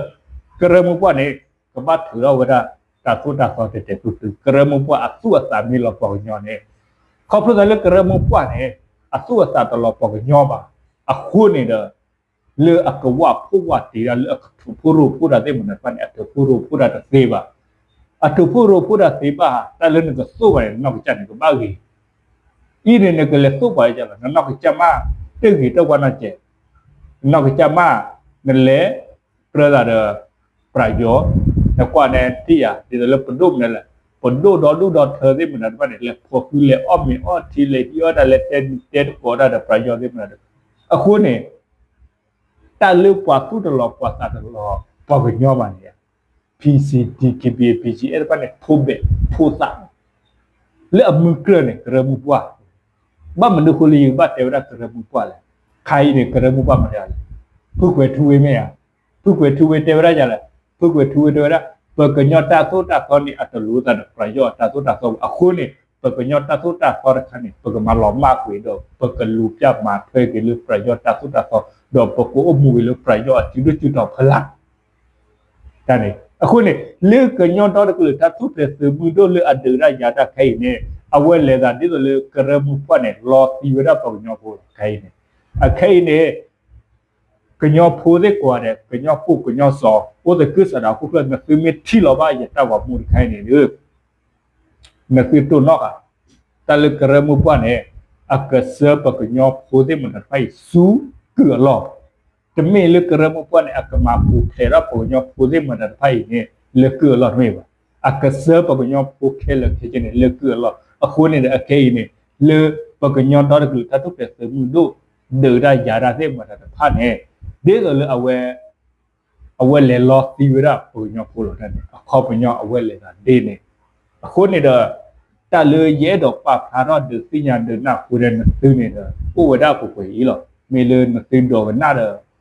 ကရၢမိၢ်ပှၢ်န့ၣ် ကဘၣ်ထုးထီၣ်ဝဲဒၣ် တၢ်သိၣ်တၢ်သီတဲာ်တဲာ်ဖျုးဖျုး, ကရၢမိၢ်ပှၢ်အသူၣ်အသးမ့ၢ်လီၤပှၤကညီန့ၣ်, ခီဖျိသးလၢကရၢမိၢ်ပှၢ်န့ၣ် အသူၣ်အသးတလီၤပှၤကညီဘၣ်, အဃိန့ၣ်ဒီး လၢအကဝၢ်ဖိဝၢ်တံၢ်ဒၣ် လၢအကထုးဖှိၣ်ရိဖှိၣ်တၢ်သ့ၣ်မတၤတဖၣ်န့ၣ် အထုးဖှိၣ်ရိဖှိၣ်တၢ်တသ့ဘၣ်. အထုးဖှိၣ်ရိဖှိၣ်တၢ်သ့ဘၣ်, တၢ်လၢနကသိၣ်ဘၣ်န့ၣ် နနီၢ်ကစၢ်န့ၣ် ကဘၣ်ဂ့ၤ, အံၤန့ၣ် နကလဲၤသိၣ်ပှၤကညီလီၤ, နနီၢ်ကစၢ်မး တဂ့ၤတၢ်ကွၢ်နီၢ်ကဲး, နနီၢ်ကစၢ်မး နလဲၤကြၢးသးဒီး ပယီၤ, နကွၢ်န့ၣ်ထံၣ်ယၤ ဒ်သိးလၢပဒိၣ်မနုၤလဲၣ်, ပဒိၣ်ဒီဒူၣ်ဒီထၢသ့ၣ်မတၤတဖၣ်န့ၣ် လဲၤဖိးဃု လဲၤအီၣ်မ့ၤအီထံ လဲၤဟံးအီၣ်တၢ် လဲၤတဲနံၤတဲသကိးတၢ်ဒီးပယီၤသ့ၣ်မတၤဒီး, အဃိန့ၣ် တၢ်လၢပှၤသူၣ်တလီၤပှၤသးတလီၤပှၤကညီဘၣ်န့ၣ် PC, DKBA, BGF တဖၣ်န့ၣ် ဖိးဘဲးဖိးသး လၢအမုၢ်ကြၢးန့ၣ် ကရၢမိၢ်ပှၢ်, ဘၣ်မနုၤအဃိလၢယကဘၣ်တဲဝဲဒၣ်ကရၢမိၢ်ပှၢ်လဲၣ်, ခါအံၤန့ၣ် ကရၢမိၢ်ပှၢ်မတၤတဂၤလဲၣ်, ဖုကွဲၤထူဝ့မ့ၢ်ဧါ, ဖုကွဲၤထူဝ့တဲဝဲဒၣ်ယၤလဲၣ်, ဖုကွဲၤထူဝ့တဲဝဲဒၣ် ပကညီတၢ်သိၣ်တၢ်သီန့ၣ် အတလိၤသးဒီးပယီၤအတၢ်သိၣ်တၢ်သီဘၣ်, အဃိန့ၣ် ပကညီတၢ်သိၣ်တၢ်သီတခါန့ၣ် ပကမၤလီၤမၢ်ကွံာ်ဒီး ပကလူၤပျၢ်မၤထွဲက့ၤလၢပယီၤတၢ်သိၣ်တၢ်သီ, ဒီးပကအိၣ်မူက့ၤလၢပယီၤအစုဒိၣ်စုတီၤဖီလာ် တၢ်န့ၣ်, အဃိန့ၣ် လၢကညီဒီတကလုာ်တၢ်ထူၣ်ဖျဲးသုးမုၢ်ဒိၣ်လၢအဒုးဒၣ်ယၤတၢ်ခဲအံၤန့ၣ် အဝဲလဲၤသးဒ်သိးလၢကရၢမိၢ်ပှၢ်န့ၣ် လီၤသံဝဲဒၣ်ပှၤကညီဖိလီၤခဲအံၤန့ၣ်, အခဲအံၤန့ၣ် ကညီဖိသ့ၣ်ကိးဂၤဒဲး ကညီပိာ်ကညီစီၤ အိၣ်သကုၤဆးဒးဟီၣ်ခိၣ်ချၢ နသုမ့ၢ်ထံၣ်လီၤဘၣ်ယတၢ်ဂီၤမူတခါအံၤန့ၣ်ဒီး နသုတိၢ်နီၣ်ဃာ် တၢ်လၢကရၢမိၢ်ပှၢ်န့ၣ် အကဆှၢပှၤကညီဖိသ့ၣ်မတၤတဖၣ်အံၤဆူကုၢ်အလီၢ်, တမ့ၢ်လၢကရၢမိၢ်ပှၢ်န့ၣ် အကမၤပူၤဖျဲးထီၣ်ပှၤကညီဖိသ့ၣ်မတၤတဖၣ်အံၤန့ၣ် လၢကုၢ်အလီၢ်တမ့ၢ်ဘၣ်. အကဆှၢပှၤကညီဖိခဲလၢာ်ခဲဆ့န့ၣ် လၢကုၢ်အလီၢ်. အဃိန့ၣ်ဒီးအခဲအံၤန့ၣ် လၢပကညီဒီတကလုာ်တၢ်ထူၣ်ဖျဲးသုးမုၢ်ဒိၣ် ဒုးဒၣ်ယၤတၢ်သ့ၣ်မတၤတဖၣ်န့ၣ် ဒ်သိးလၢအဝဲ အဝဲလဲၤလီၤသံဝဲဒၣ်ပှၤကညီဖိလီၤတၢ်န့ၣ် အခီပညီအဝဲလဲၤသးဒ်န့ၣ်. အဃိန့ၣ်ဒီး တၢ်လၢယအဲၣ်ဒိးပာ်ဖျါထီၣ်ဒုးသ့ၣ်ညါဒုးနၢ်ဟူဒီးနသုန့ၣ်ဒီး အိၣ်ဝဲဒၣ်ပှဲၤပှဲၤအံၤလီၤ. မ့ၢ်လၢနသုဒိကနၣ်ဒီး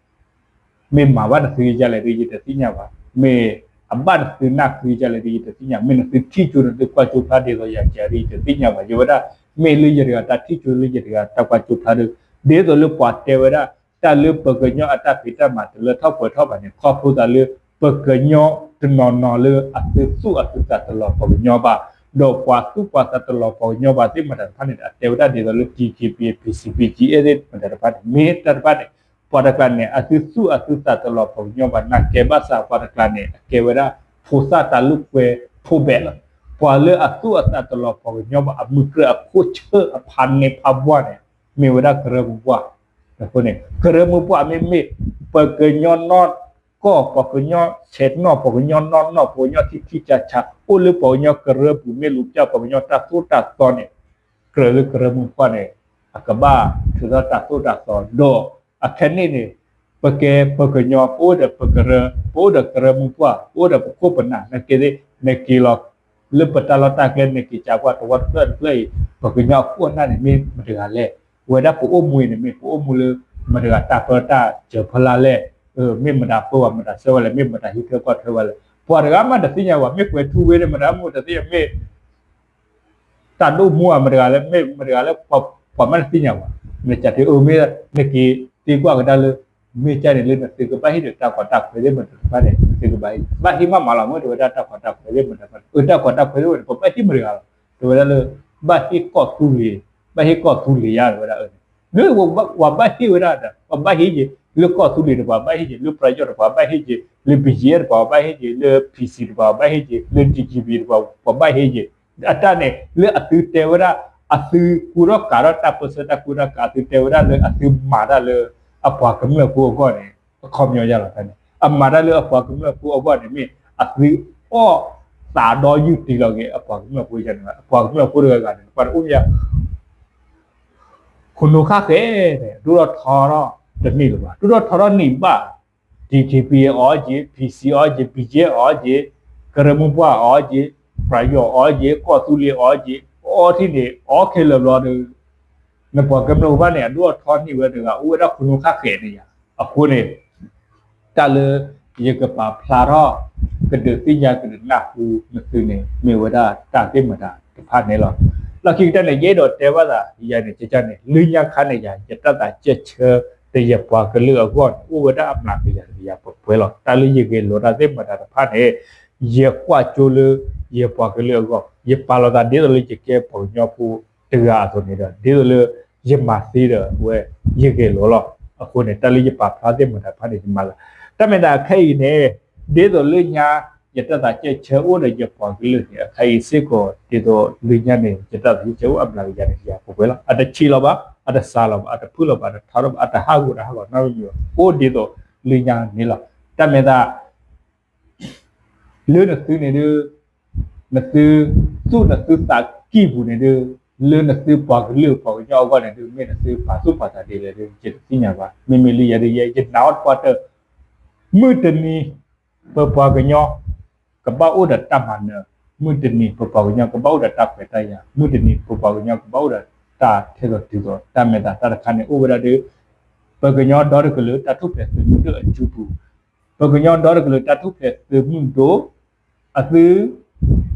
မ့ၢ်မၤဘၣ်နသုကယါလဲၣ်ဒီးယတသ့ၣ်ညါဘၣ်. မ့ၢ်အဘၣ်နသုနၢ်ကယါလဲၣ်ဒီးယတသ့ၣ်ညါ. မ့ၢ်နသုထံၣ်ကၠိ နသုကွၢ်ကၠိဖျါဒ်သိးယၤကယါဒီးယတသ့ၣ်ညါဘၣ်. ယဝဲဒၣ် မ့ၢ်လၢယတဂၤတၢ်ထံၣ်ကၠိလၢယတဂၤတၢ်ကွၢ်ကၠိဖျါဒီး ဒ်သိးလၢပှၤတဲဝဲဒၣ် တၢ်လၢပှၤကညီအတၢ်ဖံးတၢ်မၤတလၢထီၣ်ပှဲၤထီၣ်ဘၣ်န့ၣ် ခီဖျိသးလၢ ပှၤကညီတနီၤနီၤလၢအသုသူၣ်အသုသးတလီၤပှၤကညီဘၣ်, ဒီးပှၤသူၣ်ပှၤသးတလီၤပှၤကညီဘၣ်သ့ၣ်မတၤတဖၣ်န့ၣ် အတဲဝဲဒၣ်ဒ်သိးလၢ DKBA PC BGF သ့ၣ်မတၤတဖၣ်န့ၣ် မ့ၢ်တၢ်တဖၣ်န့ၣ် ပှၤတကျါန့ၣ် အသုသူၣ်အသုသးတလီၤပှၤကညီဘၣ် နာ်ကဲဘၣ်ဆၣ်ပှၤတကျါန့ၣ် အကဲဝဲဒၣ် ဖိသၣ်တၢ်လုၢ်ကွဲဖိးဘဲးလီၤ. ပှၤလၢအသူၣ်အသးတလီၤပှၤကညီဘၣ် အမုၢ်ကြၢးအခိၣ်ဆၢအဖးန့ၢ်ဖးဘှၢ်န့ၣ် မ့ၢ်ဝဲဒၣ်ကရၢမိၢ်ပှၢ်. အဃိန့ၣ် ကရၢမိၢ်ပှၢ်မ့မ့ၢ် ပှၤကညီနီၢ်ကီၢ် ပှၤကညီဆဲးနီၢ် ပှၤကညီနီၢ်နီၢ် ပှၤကညီထံထံဆးဆး အိၣ်လၢပှၤကညီကရၢပူၤ မ့ၢ်လူၤပျၢ်ပှၤကညီတၢ်သိၣ်တၢ်သီန့ၣ် ကြၢးလၢကရၢမိၢ်ပှၢ်န့ၣ် အကဘၣ်ထုးထီၣ်တၢ်သိၣ်တၢ်သီ ဒီးအခဲန့ၣ်န့ၣ် ပကဲပှၤကညီ ပအိၣ်ဒီးပကရၢ ပအိၣ်ဒီးကရၢမိၢ်ပှၢ် ပအိၣ်ဒီးပခိၣ်ပနၢ် နက့ၤသ့ၣ် နက့ၤလီၤ လၢပတၢ်လီၢ်တၢ်ကျဲ နက့ၤကးကွၢ်တဝီတဖျၢၣ်တဖျၢၣ်အံၤ ပှၤကညီအခိၣ်အနၢ်န့ၣ် မ့ၢ်မတၤတဂၤလဲၣ်. ဝဲဒၣ်ပအိၣ်မူအံၤန့ၣ် မ့ၢ်ပအိၣ်မူလၢမတၤတဂၤတၢ်ပၢတၢ်စၢၤဖီလာ်လဲၣ်. မ့ၢ်မတၤပၢဝဲ မတၤဆှၢဝဲလဲၣ်, မ့ၢ်မတၤဟံးထွဲကွၢ်ထွဲဝဲလဲၣ်, ပှၤတဂၤမးတသ့ၣ်ညါဘၣ်, မ့ၢ်ကွဲၤထူဝ့န့ၣ် မတၤမ့ၢ်တသ့ၣ်ညါ, မ့ၢ် တၢ်ဒိၣ်မူဧါ မတၤတဂၤလဲၣ်, မ့ၢ်မတၤတဂၤလဲၣ်, ပှၤမးတသ့ၣ်ညါဘၣ်, နကးထံအၢမ့ၢ် နက့ၤသံကွၢ်ကဒါလၢ မ့ၢ်ကၢ်န့ၣ်လၢနသုကဘၣ်ဟ့ၣ်ဒီးတၢ်ကီတၢ်ခဲသ့ၣ်မတၤတဖၣ်န့ၣ် နသုကဘၣ်ဟ့ၣ်, ဘၣ်ဟ့ၣ်မးမးလီၤ, မ့ၢ်တဝဲဒၣ်တၢ်ကီတၢ်ခဲသ့ၣ်မတၤတဖၣ်န့ၣ် အတၢ်ကီတၢ်ခဲသ့ၣ်ဝဲန့ၣ် ပဘၣ်ဟ့ၣ်မတၤတဂၤလီၤ, တဝဲဒၣ်လၢ ဘၣ်ဟ့ၣ်ကီၢ်သူလ့ၤ, ဘၣ်ဟ့ၣ်ကီၢ်သူလ့ၤယါတဝဲဒၣ်အန့ၣ်, မ့ၢ်ပှၤဘၣ်ဟ့ၣ်ဝဲဒၣ်ဒီး ပှၤဘၣ်ဟ့ၣ်က့ၤ, လၢကီၢ်သူလ့ၤတပှၤဘၣ်ဟ့ၣ်က့ၤ, လၢပယီၤတပှၤဘၣ်ဟ့ၣ်က့ၤ, လၢ ဘီကၠ့ တပှၤဘၣ်ဟ့ၣ်က့ၤ, လၢ ဖံစံ တပှၤဘၣ်ဟ့ၣ်က့ၤ, လၢ ဒံကံဘံ တပှၤ ပှၤဘၣ်ဟ့ၣ်က့ၤ, အတၢ်န့ၣ် လၢအသုတဲဝဲဒၣ် အသုကူထီၣ်ကးထီၣ်တၢ်ပၢဆှၢတၢ်ကူတၢ်ကး အသုတဲဝဲဒၣ်လၢအသုမၤတၢ်လၢ အပှၤကမျၢၢ်ဖိအဂီၢ်န့ၣ် အခီပညီယါလီၤတၢ်န့ၣ် အမၤတၢ်လၢအပှၤကမျၢၢ်ဖိအဂီၢ်န့ၣ်မ့ၢ် အသုအီၣ်သးဒီယုၢ်တံၢ်လီၤက့ၤ အပှၤကမျၢၢ်ဖိယါန့ၣ် အပှၤကမျၢၢ်ဖိတဂၤဂၤန့ၣ် ပှၤတအိၣ်မ့ၢ်ယါ ခိၣ်နူာ်ခါဃဲၤန့ၣ် ဒိၣ်ထီၣ်ထီထီၣ်တန့ၢ်လၢၤဘၣ်, ဒိၣ်ထီၣ်ထီထီၣ်န့ၢ်ဘၣ်, ဒံကံဘံ အီၣ်က့ၤ, ဖံစံ အီၣ်က့ၤ, ဘီကၠ့ အီၣ်က့ၤ, ကရၢမိၢ်ပှၢ် အီၣ်က့ၤ, ပယီၤ အီၣ်က့ၤ, ကီၢ်သူလ့ၤ အီၣ်က့ၤ, အီထံန့ၣ် အီခဲလၢာ်ဘျီဒီး နပှၤကမျၢၢ်ဖိတဖၣ်န့ၣ် အဒိၣ်ထီၣ်ထီထီၣ်န့ၢ်ဝဲတဂၤ အိၣ်ဝဲဒၣ်ခိၣ်နူာ်ခါဃဲၤန့ၣ်ယါ, အဃိန့ၣ် တၢ်လၢ ယကပာ်ဖျါထီၣ် ကဒုးသ့ၣ်ညါကဒုးနၢ်ဟူနသုန့ၣ် မ့ၢ်ဝဲဒၣ်တၢ်သ့ၣ်မတၤတဖၣ်န့ၣ်လီၤ. လီၢ်ခံကတၢၢ်န့ၣ် ယအဲၣ်ဒိးတဲဘၣ်သးယၤန့ၣ် ကကန့ၣ် လၢညါခါန့ၣ်ယၤ ယတၢ်သးကဲၣ်ဆၢ ဒီးယပှၤကလုာ်အဂီၢ်န့ၣ် အိၣ်ဝဲဒၣ်အမျးကယၤတကယၤပှဲၤပှဲၤလီၤ. တၢ်လၢယဂဲၤလိာ်တၢ်သ့ၣ်မတၤတဖၣ်န့ၣ် ယကွၢ်ကၠိလၢ ယပှၤကလုာ်အဂီၢ် ယပာ်လီၤသးဒ်သိးလၢယကဲပှၤကညီဖိတဂၤအသိးန့ၣ်ဒီး ဒ်သိးလၢ ယမၤသ့ဒီးဝဲ ယဂဲၤလိာ်လီၤ. အဃိန့ၣ် တၢ်လၢယပာ်ဖျါသ့ၣ်မတၤတဖၣ်န့ၣ် ယမၤလၢ တၢ်မ့ၢ်သးခဲအံၤန့ၣ် ဒ်သိးလၢညါ ယတၢ်သးကဲၣ်ဆၢအိၣ်ဒီးယပှၤကလုာ်န့ၣ် အခဲအံၤစ့ၢ်ကီး ဒ်သိးလၢညါန့ၣ် ယတၢ်သးကဲၣ်ဆၢအိၣ်အမျးကယၤန့ၣ် ယၤပှဲၤပှဲၤလီၤ. အတဆံးလီၤဘၣ်, အတစှၤလီၤဘၣ်, အတဖုၣ်လီၤဘၣ်, အတထါထီၣ်ဘၣ်, အတဟးဂီၤတဟးဂီၤနီတမံၤဘၣ်, အိၣ်ဒ်သိးလၢညါန့ၣ်လီၤ. တၢ်မ့ၢ်သး လၢနသုန့ၣ်ဒုး နသု သူၣ်နသုသးကံၢ်ပူၤန့ၣ်ဒုး လၢနသုပှၤကလုာ်ပှၤကညီအဂီၢ်န့ၣ်ဒုး မ့ၢ်နသုပာ်သူၣ်ပာ်သးဒ်လဲၣ်ဒုး ယတသ့ၣ်ညါဘၣ်. မ့မ့ၢ်လၢယၤဒုး ယဲ ယနာ်အီၤတပှၢ်တၢၢ် မုၢ်တနံၤ ပပှၤကညီ ကဘၣ်အိၣ်ဒီးတၢ်မၤနၢၤ, မုၢ်တနံၤ ပပှၤကညီကဘၣ်အိၣ်ဒီးတၢ်ခွဲးတၢ်ယာ်, မုၢ်တနံၤ ပပှၤကညီကဘၣ်အိၣ်ဒီးတၢ်ထဲသိးတုၤသိး, တၢ်မ့ၢ်သးတၢ်တခါန့ၣ် အိၣ်ဝဲဒၣ်ဒီး ပကညီဒီတကလုာ်တၢ်ထူၣ်ဖျဲးသုးမုၢ်ဒိၣ်အစုပူၤ, ပကညီဒီတကလုာ်တၢ်ထူၣ်ဖျဲးသုးမုၢ်ဒိၣ် အသု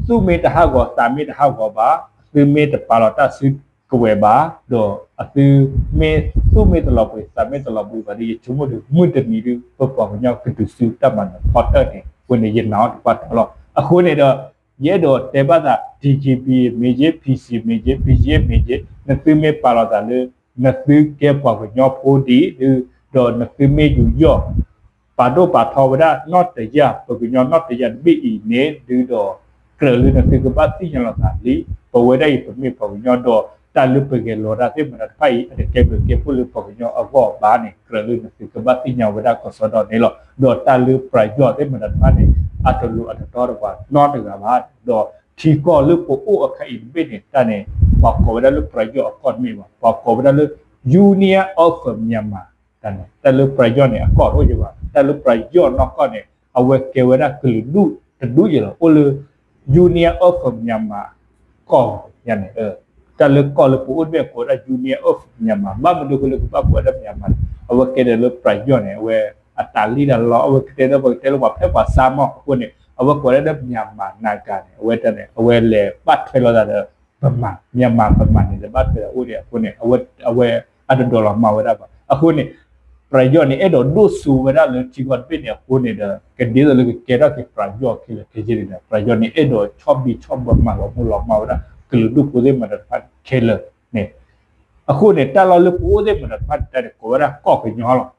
သူၣ်မ့ၢ်တဟးဂီၤ သးမ့ၢ်တဟးဂီၤဘၣ်, အသုမ့ၢ်တပာ်လီၤတၢ်စုကဝဲၤဘၣ်, ဒီးအသုမ့ၢ်သူၣ်မ့ၢ်တလီၤပှ့ၤ သးမ့ၢ်တလီၤပှ့ၤဘၣ်ဒီး ယဆိကမိၣ်ဒီး မုၢ်တနံၤဒုး ပပှၤကညီကတုၤဆူတၢ်မၤနၢၤဖီတၢၢ်န့ၣ် အဃိန့ၣ် ယနာ်အီၤတပှၢ်တၢၢ်လီၤ. အဃိန့ၣ်ဒီး ယအဲၣ်ဒိးတဲဘၣ်သး ဒံကံဘံ မ့ၢ်ယ့ ဖံစံ မ့ၢ်ယ့ ဘံယ့ မ့ၢ်ယ့ နသုမ့ၢ်ပာ်လီၤသးလၢ နသုကဲပှၤကညီဖိဒ်ဒုး ဒီးနသုမ့ၢ်ယူးယီၣ် ပာ်ဒိၣ်ပာ်ထီဝဲဒၣ်နီၣ်တယၢ် ပကညီနီၣ်တယၢ်တဘ့ၣ်အံၤန့ၣ်ဒုးဒီး ကြၢးလၢနသုကဘၣ်သ့ၣ်ညါလီၤသးလံ, ပဝဲဒၣ်အံၤပမ့ၢ်ပှၤကညီဒီး တၢ်လၢပဂဲၤလိာ်တၢ်သ့ၣ်မတၤတဖၣ်အံၤ အတကဲဘျုးကဲဖှိၣ်လၢပှၤကညီအဂီၢ်ဘၣ်န့ၣ် ကြၢးလၢနသုကဘၣ်သ့ၣ်ညါဝဲဒၣ်ကစီဒီန့ၣ်လီၤ. ဒီးတၢ်လၢပယီၤသ့ၣ်မတၤတဖၣ်န့ၣ် အတလိၤအတတီတပှၤနီတဂၤဘၣ်. ဒီးထံကီၢ်လၢပအိၣ်အခါအံၤတဘ့ၣ်န့ၣ် တၢ်န့ၣ် ပှၤကိးဝဲဒၣ်လၢပယီၤအကီၢ်တမ့ၢ်ဘၣ်, ပှၤကိးဝဲဒၣ်လၢ Union of Myanmar တၢ်န့ၣ် တၢ်လၢပယီၤန့ၣ် အကီၢ်တအိၣ်ယဘၣ်, တၢ်လၢပယီၤနီၢ်ကီၢ်န့ၣ် အဝဲကဲဝဲဒၣ်ကလုာ်ဒူၣ်တဒူၣ်ယဲလီၤ. အိၣ်လၢ Union of Myanmar ကီၢ်ညါန့ၣ် တၢ်လၢကီၢ်လၢပအိၣ်တဘ့ၣ်ကိးဝဲဒၣ် Union of Myanmar ဘၣ်မနုၤအဃိလၢကဘၣ်ကိးဝဲဒၣ် Myanmar န့ၣ် အဝဲကဲဒီးလၢပယီၤန့ၣ် အဝဲအတၢ်လံၣ်တၢ်လီ အဝဲကတဲဒီးပကတဲလၢပှၤဖျဲၣ်ပှၤစါမး အဃိန့ၣ် အဝဲကိးဝဲဒၣ် Myanmar Naga န့ၣ် အဝဲတၢ်န့ၣ် အဝဲလဲၤဘၣ်ထွဲလိာ်သးဒီး ဗမာ မြန်မာ ဗမာန့ၣ် လဲၤဘၣ်ထွဲဒီးအိၣ်န့ၣ် အဃိန့ၣ် အဝဲ အဝဲအတဒိးလီၤမၢ်ဝဲဒၣ်ဘၣ်. အဃိန့ၣ် ပယီၤန့ၣ် အဲၣ်ဒိးဒိၣ်စိဝဲဒၣ်လၢထံကီၢ်တဘ့ၣ်န့ၣ်အဃိန့ၣ်ဒီး ကဒ်သိးလၢကကဲထီၣ်က့ၤပယီၤခဲလၢာ်ခဲဆ့န့ၣ်ဒီး ပယီၤန့ၣ် အဲၣ်ဒိးဆီၣ်ဘံၣ်ဆီၣ်ဘၢမၤလီၤမူလီၤမၢ်ဝဲဒၣ် ကလုာ်ဒူၣ်ဖိသ့ၣ်မတၤတဖၣ်ခဲလၢာ်န့ၣ် အဃိန့ၣ် တၢ်လီၢ်လၢပအိၣ်သ့ၣ်မတၤတဖၣ်န့ၣ် တၢ်န့ၣ်ကိးဝဲဒၣ်ကီၢ်ကညီလီၤ.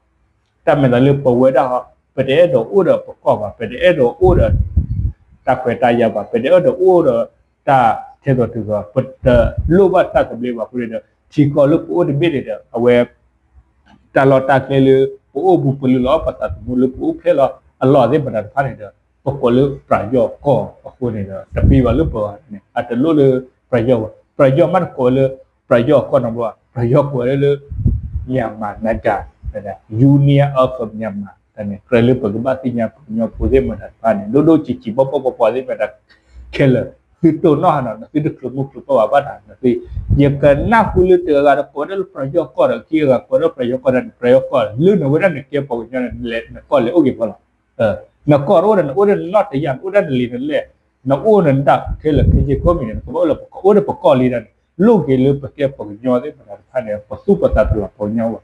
တၢ်မ့ၢ်သးလၢပဝဲဒၣ်ဟီ ပတအဲၣ်ဒိးအိၣ်ဒီးပကီၢ်ဘၣ်, ပတအဲၣ်ဒိးအိၣ်ဒီး တၢ်ခွဲးတၢ်ယာ်ဘၣ်, ပတအဲၣ်ဒိးအိၣ်ဒီး တၢ်ထဲသိးတုၤသိး, ပတလိၣ်ဘၣ်တၢ်သဘျ့ဘၣ်အဃိန့ၣ်ဒီး ထံကီၢ်လၢပအိၣ်တဘ့ၣ်န့ၣ်ဒီး အဝဲ တၢ်လီၢ်တၢ်ကျဲလၢ ပအိၣ်ဘူးပလုာ်လီၤ ပသးသမူလၢပအိၣ်ဖျဲၣ်လီၤ အလီၢ်သ့ၣ်မတၤတဖၣ်န့ၣ်ဒီး ပကိးလၢပယီၤကီၢ်အဃိန့ၣ်ဒီး တပှဲၤဘၣ်လၢပှၤန့ၣ် အတလိၣ်လၢပယီၤဘၣ်. ပယီၤမးတကိးလၢ ပယီၤကီၢ်နီတဘျီဘၣ်, ပယီၤကိးလၢ Myanmar Naga, Union of Myanmar န့ၣ် ကြၢးလၢပကဘၣ်သ့ၣ်ညါပှၤကညီဖိသ့ၣ်မတၤတဖၣ်န့ၣ် ဒိၣ်ဒိၣ်ဆံးဆံးဘၣ်ဘၣ်ပှၤပှၤသ့ၣ်မတၤခဲလၢာ် သုတိၢ်နီၣ်ဟးနီၤ နသုတချုးမုၢ်ချုးပၢၢ်ဘၣ်ဘၣ်တၢ် နသု ယကနၢ်ဟူလၢတဂၤဂၤဒီးကိးဝဲဒၣ်လၢပယီၤကီၢ်ဒီး ခံဂၤဂၤကိးဝဲဒၣ်ပယီၤကီၢ်ဒီး ပယီၤကီၢ်လၢနဝဲဒၣ်နကဲပှၤကညီန့ၣ် နလဲၤနကီၢ်လဲၤအိၣ်က့ၤဖီလီၤ. နကီၢ်တအိၣ်ဒီး နအိၣ်ဒီးနနီၢ်တယၢ် နအိၣ်ဒီးနလံာ်နလဲၢ် နအိၣ်နဒၣ်ခဲလၢာ်ခဲဆ့ကိးမံၤန့ၣ် နကဘၣ်အိၣ်လၢပကအိၣ်ဒီးပကီၢ်လံဒၣ်န့ၣ် လိၣ်က့ၤလၢပကဲပှၤကညီသ့ၣ်တဖၣ်တခါန့ၣ် ပသူၣ်ပသးတလီၤပှၤကညီဘၣ်.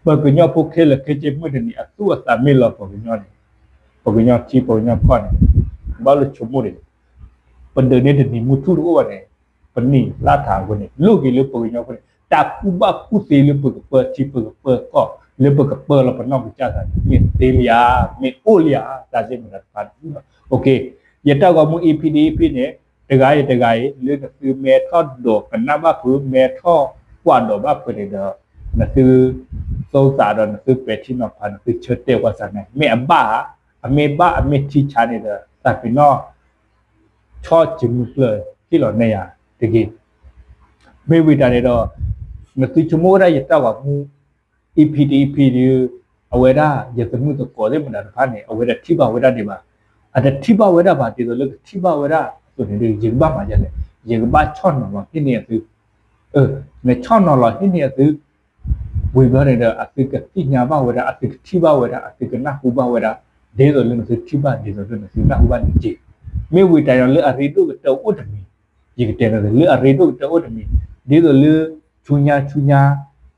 ပှၤကညီဖိခဲလၢာ်ခဲဆ့မုၢ်တနံၤအသူၣ်အသးမ့ၢ်လီၤပှၤကညီန့ၣ် ပှၤကညီထံပှၤကညီကီၢ်န့ၣ် ဘၣ်လၢဆိကမိၣ်တဂ့ၤ. ပဒုးန့ၢ်တနံၤမုၢ်ထူၣ်တအိၣ်ဘၣ်န့ၣ် ပနံၣ်လါထးအဃိန့ၣ် လိၣ်က့ၤလၢပှၤကညီဖိန့ၣ် တၢ်ကူၣ်ဘၣ်ကူၣ်သ့လၢပကပၢထံပကပၢကီၢ် လၢပကပၢလီၤပနီၢ်ကစၢ်သးန့ၣ် မ့ၢ်သ့လံဧါ မ့ၢ်အိၣ်လံဧါ တၢ်သ့ၣ်မတၤတဖၣ်န့ၣ်လီၤ. ယတၢ်ဂီၤမူ EP ဒ် EP န့ၣ် တဂၤအံၤတဂၤအံၤ လၢနသုမ့ၢ်ထီၣ်ဒိးကနၣ်ဘၣ်ဖုး မ့ၢ်ထီၣ်ကွၢ်ဒိးဘၣ်ဖုးန့ၣ်ဒီး နသု သိသးဒီးနသုပဲာ်ထံနီၤဖး နသုဆၢတဲာ်ကွၢ်စးန့ၣ် မ့ၢ်အဘၣ်ဧါ, အမ့ၢ်ဘၣ်အမ့ၢ်ထံဆါန့ၣ်ဒီး သးပ့ၤနီၣ် ဆီၣ်ဆံမုၢ်ကျၢၢ်ဟ့ၣ်လီၤနဲၣ်ယၤတက့ၢ်. မ့ၢ်ဝံၤတၢ်န့ၣ်ဒီး နသုဆိကမိၣ်ဝဲဒၣ်ယတၢ်ဂီၤမူ EP ဒ် EP ဒီး အဝဲဒၣ်ယသမုၣ်သကိးသ့ၣ်မတၤတဖၣ်န့ၣ် အဝဲဒၣ်ထံၣ်ဘၣ်ဝဲဒၣ်ဒံးဘၣ်. အတထံၣ်ဘၣ်ဝဲဒၣ်ဘၣ် ဒ်သိးလၢကထံၣ်ဘၣ်ဝဲဒၣ်အသိးန့ၣ်ဒီး ယကဘၣ်မၤဒ်လဲၣ်, ယကဘၣ်ဆီၣ်နီၤလီၤဟ့ၣ်န့ၢ်အသု နဆီၣ်နီၤလီၤဟ့ၣ်န့ၢ်အသု ဝံၤဘျီန့ၣ်ဒီး အသုကသ့ၣ်ညါဘၣ်ဝဲဒၣ် အသုကထံၣ်ဘၣ်ဝဲဒၣ် အသုကနၢ်ဟူဘၣ်ဝဲဒၣ် ဒ်သိးလၢနသုထံၣ်ဘၣ် ဒ်သိးလၢနသုနၢ်ဟူဘၣ်န့ၣ်တက့ၢ်. မ့ၢ်ဝံၤတၢ်ညီလၢအရ့ဒိၣ်ကတၢၢ်အိၣ်တမံၤ, ယကတဲနသုလၢအရ့ဒိၣ်ကတၢၢ်အိၣ်တမံၤ, ဒ်သိးလၢ ဆူညါဆူညါ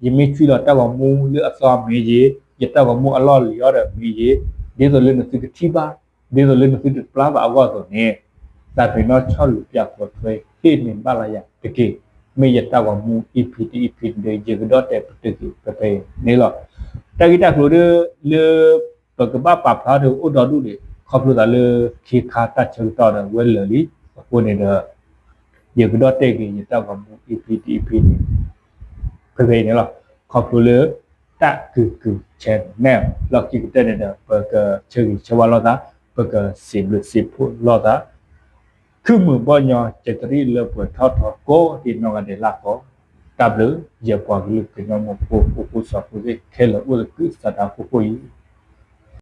ယမ့ၢ်ဆွံလီၤတၢ်ဂီၤမူလၢအသီမ့ၢ်ဂ့ၤ, ယတၢ်ဂီၤမူအလီၢ်လံၤအီၤဒီးမ့ၢ်ဂ့ၤ, ဒ်သိးလၢနသုကထံၣ်ဘၣ် ဒ်သိးလၢနသုတပျၢ်ဘၣ်အဂီၢ်အသိးန့ၣ်, သးပ့ၤနီၣ်ဆီၣ်လီၤပျၢ်ကွီၢ်ထွဲဟ့ၣ်န့ၢ်ဘၣ်လၢယၤတက့ၢ်. မ့ၢ်ယတၢ်ဂီၤမူ EP ဒ် EP ဒီး ယကဒီၣ်တဲာ်ပတုာ်က့ၤဖဲဖဲအံၤန့ၣ်လီၤ. တၢ်ဂ့ၢ်တၢ်ကျိၤဒီး လၢ ပကဘၣ်ပာ်ဖျါဒီးအိၣ်ဒီဒူၣ်န့ၣ် ခီဖျိသးလၢခ့ခါတၢ်ဆၢကတီၢ်ဒီးဝဲလၢာ်လံ, အဃိန့ၣ်ဒီး ယကဒီၣ်တဲာ်က့ၤယတၢ်ဂီၤမူ EP ဒ် EP န့ၣ် ဖဲဖဲအံၤန့ၣ်လီၤ. ခီဖျိလၢ တၢ်ကုၢ်ကုၢ် channel လီၢ်ခံကတၢၢ်န့ၣ်ဒီး ပကဆၢဂ့ၤဆၢဝါလိာ်သး, ပကစံးဘျုးစံးဖှိၣ်လိာ်သး, ခုၣ်မုာ်ဘီၣ်ညီ ကတရံၣ်လၢပှဲၤထီၣ်ထီကိးဒံးနီၢ်ဂၤဒဲးလၢ်ကီး, တၢ်ဘျုး ယပှၤကလုာ်ကညီမိၢ်ဖိ အိၣ်ဖှိၣ်စီၤဖိသ့ၣ်ခဲလၢာ်အိၣ်သကုၤဆးဒးဃိဃိအံၤ